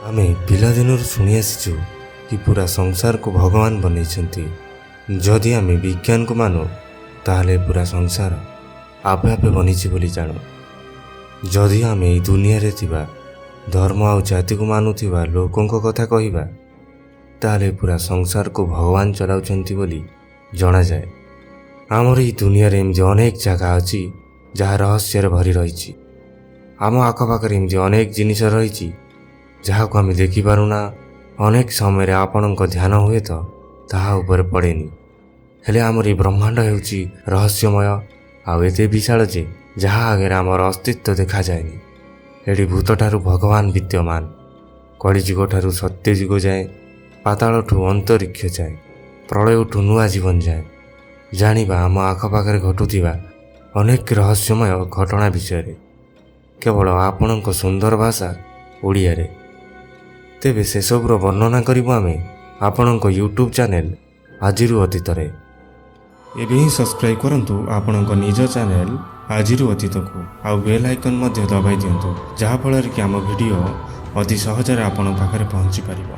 ଆମେ ପିଲାଦିନରୁ ଶୁଣି ଆସିଛୁ କି ପୁରା ସଂସାରକୁ ଭଗବାନ ବନେଇଛନ୍ତି। ଯଦି ଆମେ ବିଜ୍ଞାନକୁ ମାନୁ, ତାହେଲେ ପୁରା ସଂସାର ଆପେ ଆପେ ବନିଛି ବୋଲି ଜାଣୁ। ଯଦି ଆମେ ଏଇ ଦୁନିଆରେ ଥିବା ଧର୍ମ ଆଉ ଜାତିକୁ ମାନୁଥିବା ଲୋକଙ୍କ କଥା କହିବା, ତାହେଲେ ପୁରା ସଂସାରକୁ ଭଗବାନ ଚଲାଉଛନ୍ତି ବୋଲି ଜଣାଯାଏ। ଆମର ଏଇ ଦୁନିଆରେ ଏମିତି ଅନେକ ଜାଗା ଅଛି, ଯାହା ରହସ୍ୟରେ ଭରି ରହିଛି। ଆମ ଆଖପାଖରେ ଏମିତି ଅନେକ ଜିନିଷ ରହିଛି, ଯାହାକୁ ଆମେ ଦେଖିପାରୁନା। ଅନେକ ସମୟରେ ଆପଣଙ୍କ ଧ୍ୟାନ ହୁଏତ ତାହା ଉପରେ ପଡ଼େନି। ହେଲେ ଆମର ଏଇ ବ୍ରହ୍ମାଣ୍ଡ ହେଉଛି ରହସ୍ୟମୟ ଆଉ ଏତେ ବିଶାଳ ଯେ ଯାହା ଆଗରେ ଆମର ଅସ୍ତିତ୍ୱ ଦେଖାଯାଏନି। ଏଠି ଭୂତଠାରୁ ଭଗବାନ ବିଦ୍ୟମାନ। କଳିଯୁଗଠାରୁ ସତ୍ୟଯୁଗ ଯାଏ, ପାତାଳଠୁ ଅନ୍ତରୀକ୍ଷ ଯାଏ, ପ୍ରଳୟଠୁ ନୂଆ ଜୀବନ ଯାଏ, ଜାଣିବା ଆମ ଆଖପାଖରେ ଘଟୁଥିବା ଅନେକ ରହସ୍ୟମୟ ଘଟଣା ବିଷୟରେ, କେବଳ ଆପଣଙ୍କ ସୁନ୍ଦର ଭାଷା ଓଡ଼ିଆରେ। ତେବେ ସେସବୁର ବର୍ଣ୍ଣନା କରିବୁ ଆମେ ଆପଣଙ୍କ ୟୁଟ୍ୟୁବ୍ ଚ୍ୟାନେଲ୍ ଆଜିରୁ ଅତୀତରେ। ଏବେ ହିଁ ସବସ୍କ୍ରାଇବ୍ କରନ୍ତୁ ଆପଣଙ୍କ ନିଜ ଚ୍ୟାନେଲ୍ ଆଜିରୁ ଅତୀତକୁ ଆଉ ବେଲ୍ ଆଇକନ୍ ମଧ୍ୟ ଦବାଇ ଦିଅନ୍ତୁ, ଯାହାଫଳରେ କି ଆମ ଭିଡ଼ିଓ ଅତି ସହଜରେ ଆପଣଙ୍କ ପାଖରେ ପହଞ୍ଚି ପାରିବ।